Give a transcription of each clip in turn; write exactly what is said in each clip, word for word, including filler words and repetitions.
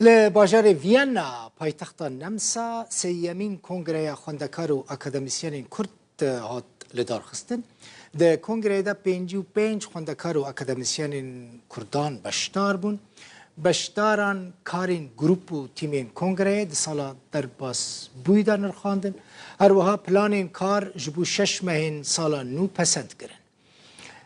Li bajarê Viyana, paytexta Nemsa, sêyemîn Kongreya Xwendekar û Akademîsyenên Kurd hat lidarxistin. Di kongreyê de pêncî û pênc xwendekar û akademîsyenên Kurdan beşdar bûn. Beşdaran karên grûp û tîmên kongreyê di sala derbasbûyî de nirxandin. Her wiha planên kar ji bo şeş mehên sala nû pesend kirin.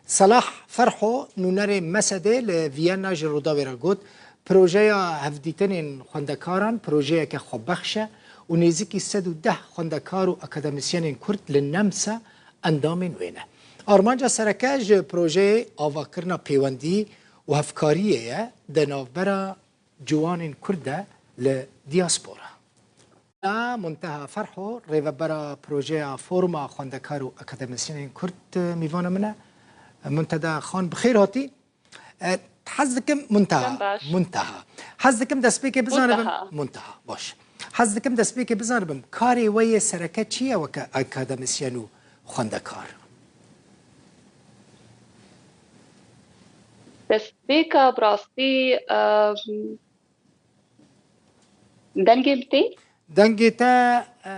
Selah Ferho, nûnerê mesedê li Viyana ji Rûdawê re got, projeya hevdîtinên xwendekaran projeyeke xwebexş e û nêzîkî sed û deh xwendekar û akademîsyenên Kurd li Nemsa endamên wê ne. Armanca sereke ji projeyê avakirina pêwendî û hevkariyê ye di navbera ciwanên Kurd de li diaspora. Munteha Ferho, rêvebera projeya Foruma Xwendekar û Akademîsyenên Kurd, mîvana min e. Munteha Xan, bi xêr hatî. E, hez dikim Munteha. Dem baş. Munteha. Hez dikim destpêkê bizanibim. Munteha. Munteha, baş. Hez dikim destpêkê bizanibim. Karê we yê sereke çi ye weke akademîsyen û xwendekar? Destpêka bi rastî, em, dengê min tê? Dengê te, e,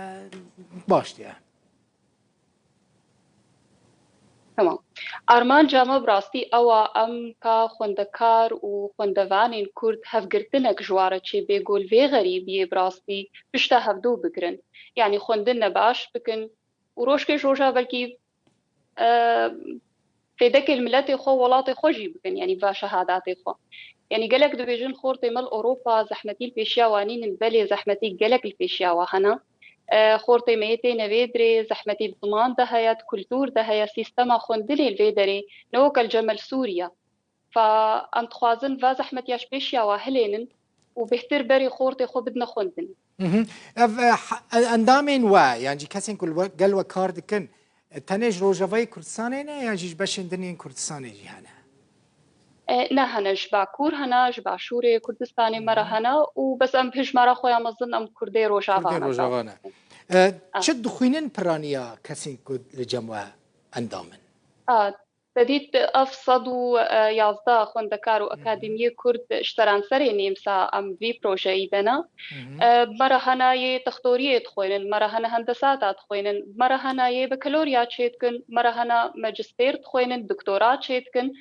baş diye. Tamam. Armanca me bi rastî ew a, em ka xwendekar û xwendevanên Kurd hevgirtinek ji wan re çêbê, ku li vê xerîbiyê bi rastî pişta hevdû bigirin. Yanî xwendin ne baş bikin û rojkê ji roja belkî, e, fêdekê li miletê xwe, welatê xwe jî bikin, yanî va şehadatê xwe. Yanî gelek dibêjin xortê me li Ewropa zehmetî li pêşiya wan nînin, belê zehmetî gelek li pêşiya wan hene. E, xortê me yê têne vê dirê, zehmetî di ziman de heye, di kultûr de heye, sîstema xwendinê li vê derê ne weke li cem e li Sûriye. Fa em dixwazin va zehmetiya ji pêşiya wan hilênin û bêhtir berê xortê xwe bidine xwendinê. Mhm. Ev, e, ha-, e, endamên we, yan jî kesên ku li we, gel we kar dikin, e, tenê ji Rojavayê Kurdistanê ne, yan jî ji beşên din yên Kurdistanê jî hene? E, ne hene, ji Bakur hene, ji Başûrê Kurdistanê me re, mhm, hene û bes em hijmara xwe ya mezin em Kurdê Rojava Kurdê ne, Rojava ne. E, ah, çi dixwînin piraniya kesên ku li cem we endam in? A, te dît ev sed û yazdeh xwendekar û, mhm, akademiyê Kurd ji seranserê Nêmsa em vî projeyî de ne. Mhm. E, me re hene yê textoriyê dixwênin, me re hene hendesata dixwênin, me re hene yê bekalorya çêdikin, me re hene macistêr dixwênin, doktora çêdikin.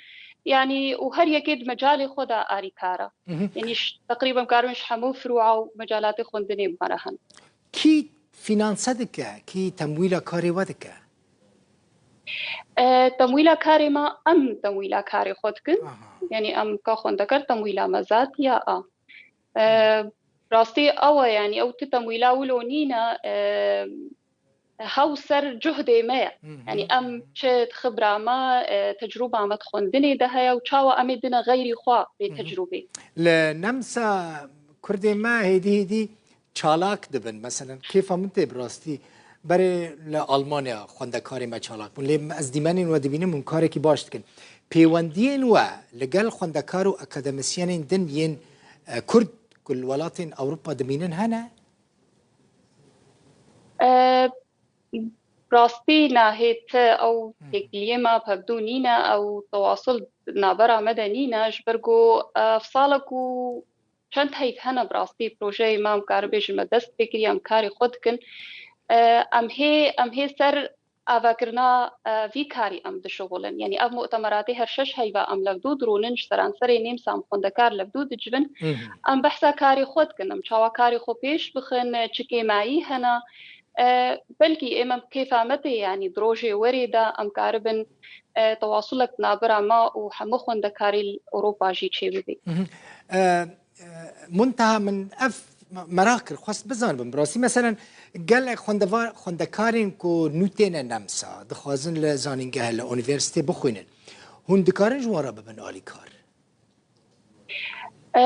Yanî û her yekê di mecalê xwe de arîkar e. Mhm. Yanî ş-, teqrîben karin ji hemû firûa û mecalatê xwendinê me re hene. Kî fînanse dike, kî temwîla karê we dike? E, temwîla karê me, em temwîla karê xwe dikin. Aha. Yanî em ka xwendekar temwîla me zatiya a. E, rastî ew e, yanî ew ti temwîla wilo nîne, e, hew ser cuhdê me ye. Hı hı. Yanî em çi xibra me, e, tecrûba me di xwendinê de heye û çawa em ê dine xeyrî xwe vê, hı hı, tecrûbê. Li Nemsa Kurdê me hêdî hêdî çalak dibin. Meselen, kêfa min tê bi rastî. Berê li Almanya xwendekarê me çalak bûn. Lê ez dîmenên we dibînim hûn karekî baş dikin. Pêwendiyên we li gel xwendekar û akademîsyenên din yên, e, Kurd ku li welatên Ewropa dimînin hene? E, rastî nahê ti ew, hı hı, têkiliyê me bi hevdû nîne, ew tewasul navbera me de nîne, ji ber ku, e, ev salek û çend heyv hene bi rastî projeyê me, em karin bêjin me dest pê kiriye, em karê xwe dikin. E, em hê, em hê ser avakirina, e, vî karî em dişixulin. Yanî ev mutemeratê her şeş heyva em levdû dirûnin, ji seranserê Nêmsa em xwendekar levdû dicivin. Hı hı. Em behsa karê xwe dikin, em çawa karê xwe pêş bixin, çi kêmayî hene. E, belkî ê me kêfa me tê, yanî di rojê werê de em karibin, e, tewasulek navbera me û hemû xwendekarê li Ewropa jî çêbibê. Mhm. E, e, Munteha, min ev me-, meraq kir, xwest bizanibim. Bi rastî, meselen, gelek xwendevar-, xwendekarên ku nû têne Nemsa, dixwazin li zanîngeh, li unîversîtê bixwînin. Hûn dikarin ji wan re bibin alîkar? E,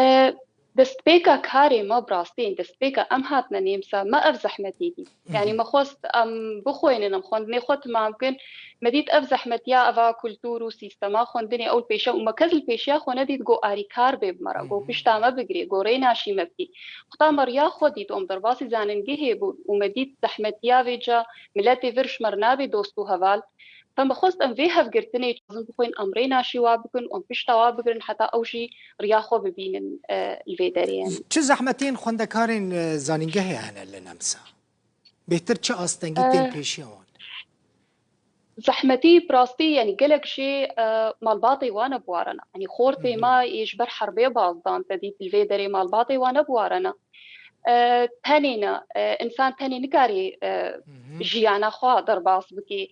destpêka karê me bi rastî, destpêka em hatine Nêmsa, me ev zehmetî dît. Yanî, mhm, me xwest em bixwînin, em xwendinê xwe timam bikin. Me dît ev zehmetiya eva kultûr û sîstema xwendinê ew li pêşiya û me kes li pêşiya xwe nedît, got arîkar bê bi me re, got, mhm, pişta me bigirê, got rênaşî me bidî. Xweta me riya xwe dît, em derbasî zanîngehê bûn û me dît zehmetiya vê ca, miletê vir ji me re nabê dost û heval. Em xwest em vê hevgirtinê çazin bixwin, em rênaşî wa bikin û em pişta wa bigirin heta ew jî riya xwe bibînin, e, li vê derê. Yanî. Çi zehmetên xwendekarên, e, zanîngehê hene li Nemsa? Bêhtir çi astengî tên, e, pêşiya wan? Zehmetî bi rastî, yanî gelek jê, e, malbatê wan e bi warana. Yanî xortê, hı hı, me yê ji ber herbê baz dan te dît li vê derê malbatê wan e bi warana. E, tenê ne, e, însan tenê nikarî, e, hı hı, jiyana xwe derbas bikî.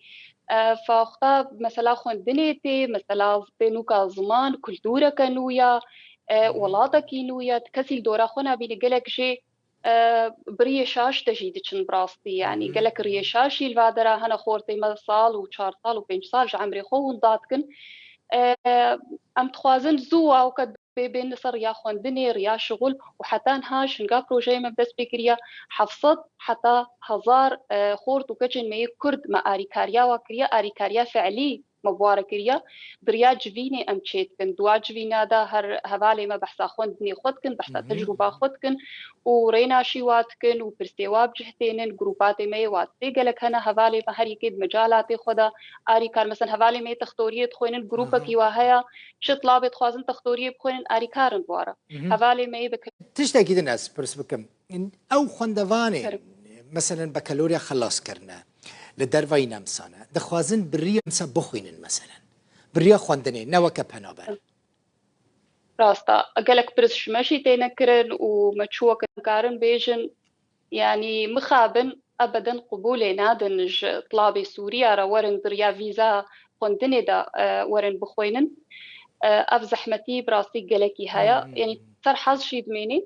E, fa xwe mesela xwendinê tê, mesela tê nûka ziman, kultureke nû ya, e, hı hı, welatekî nû ya, kesî li dora xwe nabîne gelek jê e, bi riyê şaş de jî diçin bi rastî. Yanî gelek riyê şaş jî li va dera hene, xortê me sal û çar sal û pênc sal ji emrê xwe winda dikin. E, em dixwazin zû wa weke bê bên li ser riya xwendinê, riya şixul û heta niha ji hinga projeyê me bi dest pê kiriye, heft sed heta hezar, e, xort û keçên me yê Kurd me arîkariya wa kiriye, arîkariya fe'lî me bi wa re kiriye, bi riya civînê em çêdikin. Di wa civîna de her hevalê me behsa xwendinê xwe dikin, behsa, mhm, tecrûba xwe dikin û rênaşî wa dikin û pirsê wa bi cih tênin. Grûpatê me yê WhatsAppê gelek hene, hevalê me her yekê di mecalatê xwe de arîkar. Mesela hevalê me yê textoriyê dixwînin, grûpekî, aha, wa heye, çi tilabê dixwazin textoriyê bixwînin, arîkar in bi wa re. Mhm. Hevalê me yê bi Tiştekî din ez pirs bikim. Ew xwendevanê, kerem, meselen, bekalorya xelas kirine, li dervayî Nemsa ne, dixwazin bi riya Nemsa bixwînin, meselen. Bi riya xwendinê, ne weke penaber. Rast e, gelek pirs ji me jî têne kirin û me çi weke dikarin bêjin, yanî mixabin ebeden qubûlê nadin ji tilabê Sûriya re werin di riya vîza xwendinê de, e, werin bixwînin. E, ev zehmetî bi rastî gelekî heye. Hmm. Yanî serhez jî dimênî.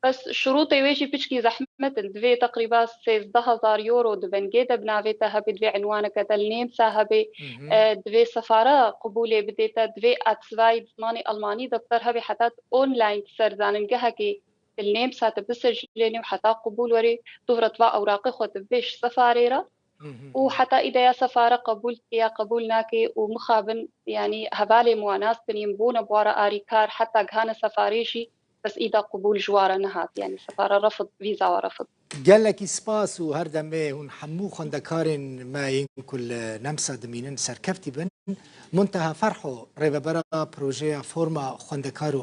Bes şurûtê wê jî piçkî zehmet in. Divê teqrîba sêzdeh hezar euro di vengê de bi navê te hebe, divê enwaneke te li Nêmsa hebe, mhm, e, divê sefare qubûlê bidê te, divê atsvay bi zimanê Almanî diftar hebe, heta online ser zanîngehekê li Nêmsa te bisecilênî û heta qubûl werî, tu re tu va ewraqê xwe tu bibêj sefarê re. Mhm, û mhm. Heta îdeya sefare qebûl dike ya qebûl nake û mixabin, yanî hevalê min wa nas dikin, yên bûne bi wa re arîkar, heta gihane sefarê jî, bes îda qubûl ji wa re nehat, yanî sefare refid, vîza wa refid. Gelekî spas û her demê hûn hemû xwendekarên me yên ku li Nemsa dimînin serkeftî bin. Munteha Ferho, rêvebera projeya forma xwendekar û